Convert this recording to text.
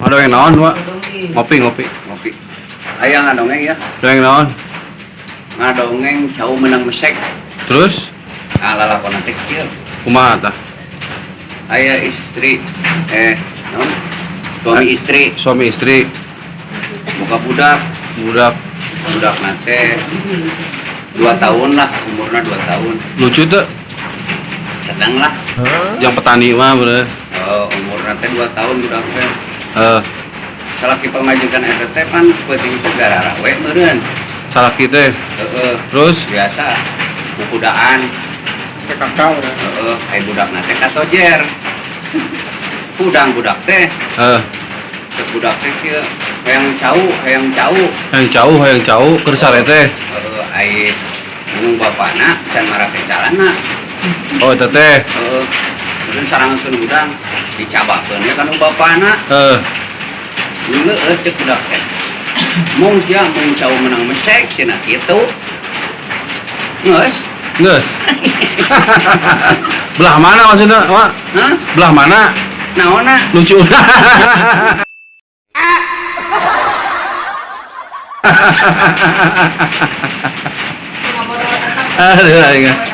Ngadongeng naon, Wak? Ngopi, ngopi. Ngopi. Aya ngadongeng ya. Dongeng naon? Ngadongeng cau menang mesek. Terus Ah, lalakon teh kieu. Kumaha tah? Aya istri naon? Suami istri. Suami istri, buka budak, budak. Budak nate 2 tahun lah, umurnya 2 tahun. Lucu tuh. Sedang lah. Yang petani mah bener. Umur nate 2 tahun budak teh. Eh, Salaki pamajikan eta teh pan peuting teh gararawe meureun. Salaki teh. Heeh. Terus biasa kukudaan. Kakak udah. Heeh, ai budak nate katojer. Hudang budak teh. Eh, Cek budak teh kieu, hayang cau, hayang cau. Hayang cau keur sare teh. Heeh, ai nung bapana can marake calana. Oh, eta teh. Heeh. Terus sarangeun hudang dicabakeun ya kanu bapana. Eh, Leueuh cek budak teh. Mung sia mung cau menang mesek cenah kitu. Geus. Geus. Belah mana maksudnya, Wak? Hah? Belah mana? Naonna? Lucu. Aduh, aing.